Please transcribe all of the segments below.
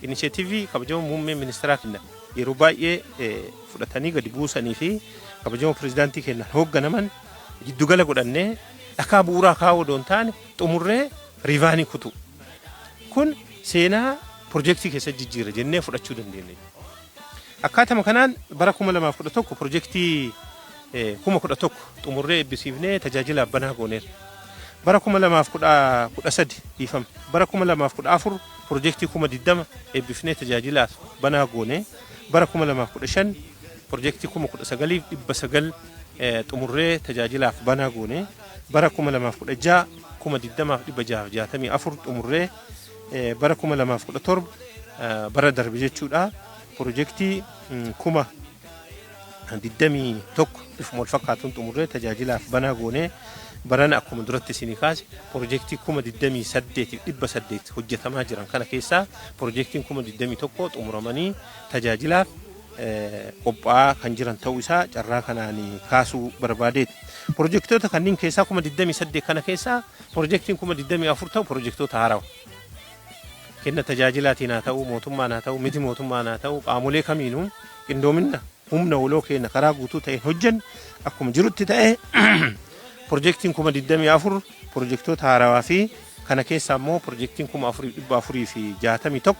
Inisheetivii kabajamoo muummee ministeeraa kenna yeroo baay'ee fudhatanii gadi buusanii fi kabajamoo pirezidaantii keenyaan hoogganaman giddugala godhannee dhakaa bu'uuraa kaa'uu odoo hin taane xumurree riivaanii kutu. Kun seenaa pirojektii keessa jijjiira jennee fudhachuu dandeenya. Akkaatuma kanaan bara 2011 pirojektii 11,000 xumurree eebbisiifnee tajaajilaaf banaa gooneerra. Bara 2013, dhiifama, bara 2014 pirojektii 20,000 eebbifnee tajaajilaaf banaa goone. Bara 2015 pirojektii 19,900 xumurree tajaajilaaf banaa goone. Bara 2016 20,664 xumurree, bara 2017, bara darbe jechuudha, pirojektii 21,000 bifuma wal fakkaatuun xumurree tajaajilaaf banaa goone. Barana akkuma duratti isinii kaase pirojektii 28,800 hojjetamaa jiran kana keessaa pirojektiin 21,000 xumuramanii tajaajilaaf qophaa'aa kan jiran ta'uu isaa carraa kanaan kaasuu barbaadeeti. Pirojektoota kanneen keessaa, 28,000 kana keessaa, pirojektiin 24,000 ta'u pirojektoota haarawaa. Kenna tajaajilaatiin haa ta'u, mootummaan haa ta'u, miti mootummaan haa ta'u, qaamolee kamiinuu qindoomina humna waloo keenya karaa guutuu ta'een hojjennu akkuma jirutti ta'ee, pirojektiin 24,000 pirojektoota haarawaa fi kana keessaa immoo pirojektiin 4,461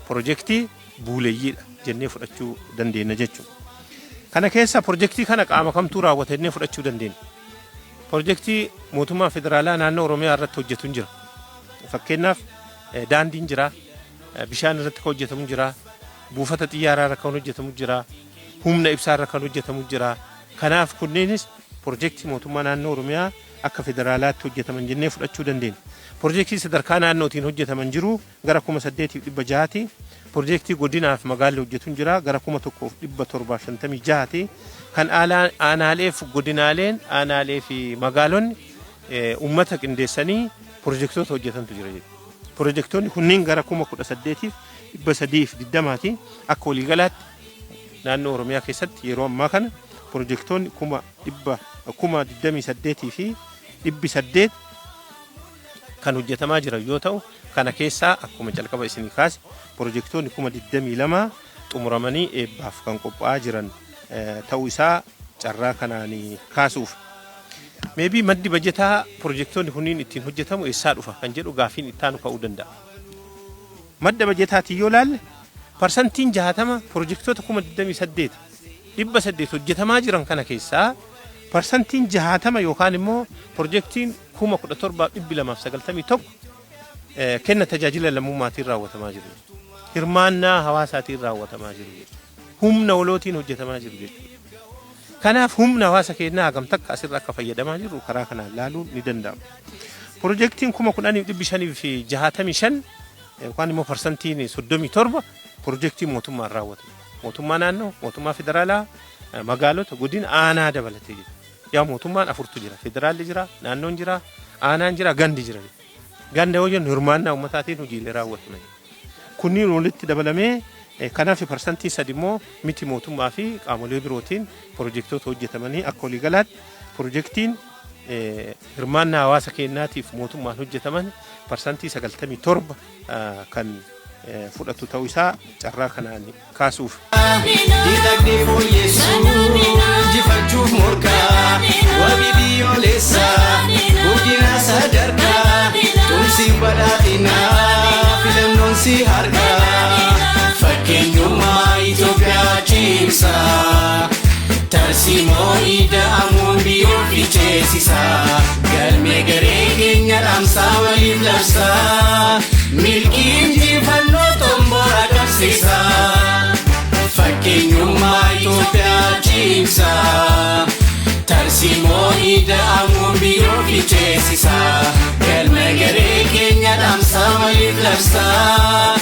pirojektii buuleeyyiidha jennee fudhachuu dandeenya jechuudha. Kana keessa pirojektii kana qaama kamtuu raawwata jennee fudhachuu dandeenya. Pirojektii mootummaa federaalaa naannoo Oromiyaa irratti hojjetu jira. Fakkeenyaaf, daandiin jira, bishaan irratti kan hojjetamu jira, buufata xiyyaaraa irra kan hojjetamu jira, humna ibsaa irra kan hojjetamu jira. Kanaaf kunneenis pirojektii mootummaa naannoo Oromiyaa akka federaalaatti hojjetaman jennee fudhachuu dandeenya. Pirojektii sadarkaa naannootiin hojjetaman jiru gara 8,600ti. Pirojektii godinaaf magaalli hojjetu jira, gara 1,756ti. Kan aanaaleef godinaaleen, aanaalee fi magaalonni uummata qindeessanii pirojektoota hojjetantu jira jechuudha. Pirojektoonni kunniin gara 18,320ti. Akka waliigalaatti naannoo Oromiyaa keessatti yeroo ammaa kana pirojektoonni 28,800 kan hojjetamaa jiran yoo ta'u, kana keessaa akkuma calqaba isinii kaase pirojektoonni 22,000 xumuramanii eebbaaf kan qophaa'aa jiran ta'uu isaa carraa kanaan kaasuuf. Meebii maddi bajetaa pirojektoonni kunniin ittiin hojjetamu eessaa dhufa kan jedhu gaafiin ittaanu ka'uu danda'a. Madda bajetaatiin yoo laalle, 60% pirojektoota 28,800 hojjetamaa jiran kana keessaa 60% yookaan immoo pirojektiin 17,291 kenna tajaajila lammummaatiin raawwatamaa jiru. Hirmaannaa hawaasaatiin raawwatamaa jiru jechuudha. Humna walootiin hojjetamaa jiru jechuudha. Kanaaf humna hawaasa keenyaa hagam takka asirra akka fayyadamaa jirru karaa kanaan laaluun ni danda'ama. Pirojektiin 10,565 yookaan immoo 37% pirojektii mootummaan raawwatamu. Mootummaa naannoo, mootummaa federaalaa, magaalota, godina, aanaa dabalatee jira. Yaa mootummaan afurtu jira. Federaalli jira, naannoon jira, aanaan jira, gandi jira. Ganda yoo jennu hirmaannaa uummataatiin hojiilee raawwataman. Kunniin walitti dabalamee kanaaf 3% immoo miti mootummaa fi qaamolee birootiin pirojektoota hojjetamanii, akka waliigalaatti pirojektiin hirmaannaa hawaasa keenyaatiif mootummaan hojjetaman 97% kan fudhatu ta'uu isaa carraa kanaan kaasuuf. Dinagdee fooyyessuu, injifachuuf morkaa, wabii biyyoolessaa, guddina sadarkaa, tumsi badhaadhinaa, filannoon si harkaa. Fakkeenyummaa Itoophiyaa cimsaa, tarsiimoo ida'amuun biyyoof ceesisaa, galmee garee keenya dhaamsaa waliif labsaa, milkii injifannoo xomboora qabsiisaa. Fakkeenyummaa Itoophiyaa cimsaa, tarsiimoo ida'amuun biyyoof ceesisaa, galma garee keenya dhaamsaa waliif labsaa.